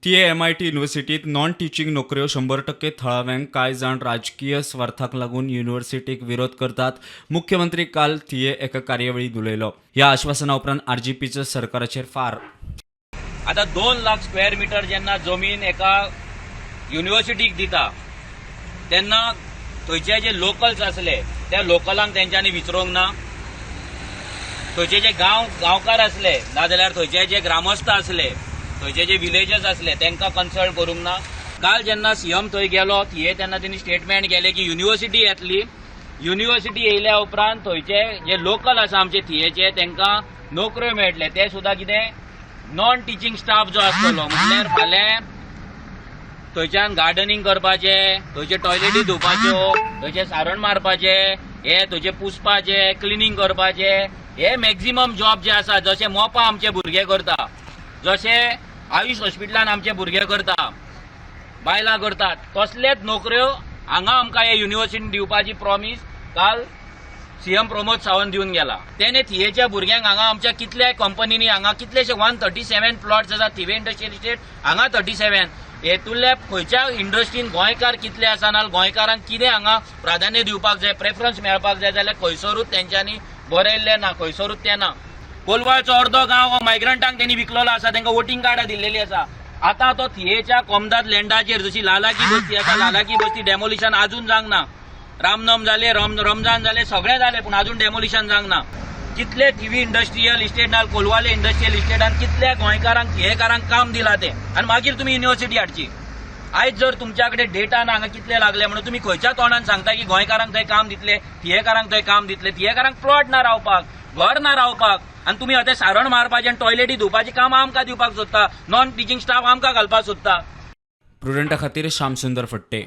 थिये MIT युनिव्हर्सिटीत non teaching नोकऱ्यो 100% थळाव्यांक. कांय जाण राजकीय स्वार्थाक लागून युनिव्हर्सिटीक विरोध करतात. मुख्यमंत्री काल थिये एका कार्यावळीत उलयलो. ह्या आश्वासना उपरांत आरजीपीचो सरकाराचेर फार. आता 2 लाख स्क्वेअर मिटर जेन्ना जमीन एका युनिव्हर्सिटीक दिता तेन्ना थंयचे जे लोकल्स आसले त्या लोकलांक तेंच्यांनी विचारूंक ना. थंयचे जे गांव गांवकार आसले नाजाल्यार थंयचे जे ग्रामस्थ आसले, थंयचे जे विलेजर्स आसले, तांकां कन्सल्ट करूंक ना. काल जेन्ना सीएम थंय गेलो थिये, तेन्ना तेणी स्टेटमेंट केलें की युनिव्हर्सिटी येतली. युनिव्हर्सिटी येयल्या उपरांत थंयचे जे लोकल आसा आमचे थियेचे, तांकां नोकऱ्यो मेळटले. ते सुद्दां कितें नॉन टिचींग स्टाफ जो आसतलो, म्हणल्यार फाल्यां थंयच्यान गार्डनिंग करपाचे, थंयचे टॉयलेटी धुवपाच्यो, थंयचे सारण मारपाचे, हे थंयचे पुसपाचे, क्लिनींग करपाचे, हे मॅक्झिमम जॉब जे आसा, जशे मोपा आमचे भुरगे करता, जशे आयुष हॉस्पिटलान आमचे भुरगे करता, बायलां करतात, तसलेच नोकऱ्यो हांगा आमकां हे युनिव्हर्सिटीन दिवपाची प्रॉमीस काल सीएम प्रमोद सावंत दिवन गेला. तेणे थियेच्या भुरग्यांक हांगा आमच्या कितल्या कंपनींनी हांगा कितलेशे 137 प्लॉट्स आसा थिवे इंडस्ट्रियल इस्टेट हांगा. 37 हेतुल्या खंयच्या इंडस्ट्रीन गोंयकार कितले आसा ना, गोंयकारांक कितें हांगा प्राधान्य दिवपाक जाय, प्रेफरन्स मेळपाक जाय जाल्यार खंयसरूच तेंच्यांनी बरयल्लें ना, खंयसरूच तें ना. कोलवाळचो अर्दो गांव हो मायग्रंटांक तेणी विकलेलो आसा. तांकां वोटींग कार्डां दिल्लेली आसा. आतां तो थियेच्या कोमदाद लँडाचेर जशी लालाकी बस्ती आसा, लालाकी बस्ती डेमोलिशन अजून जावंक ना. रामनम जाले, रमजान जाले, सगळें जालें, पूण अजून डेमोलिशन जावंक ना. कितले थिवी इंडस्ट्रियल इस्टेट ना, कोलवाले इंडस्ट्रियल इस्टेटान कितल्या गोंयकारांक, थियेकारांक काम दिलां तें आनी मागीर तुमी युनिव्हर्सिटी हाडची. आयज जर तुमच्या कडेन डेटा ना हांगा कितले लागले म्हणून, तुमी खंयच्या तोंडान सांगता की गोंयकारांक थंय काम दितले, थियेकारांक थंय काम दितले? थियेकारांक प्लॉट ना रावपाक, घर ना रावपाक आनी तुमी आतां सारण मारपाचें आनी टॉयलेटी धुवपाचें काम आमकां दिवपाक सोदता, नॉन टिचींग स्टाफ आमकां घालपाक सोदता. प्रुडंटा खातीर श्यामसुंदर फट्टे.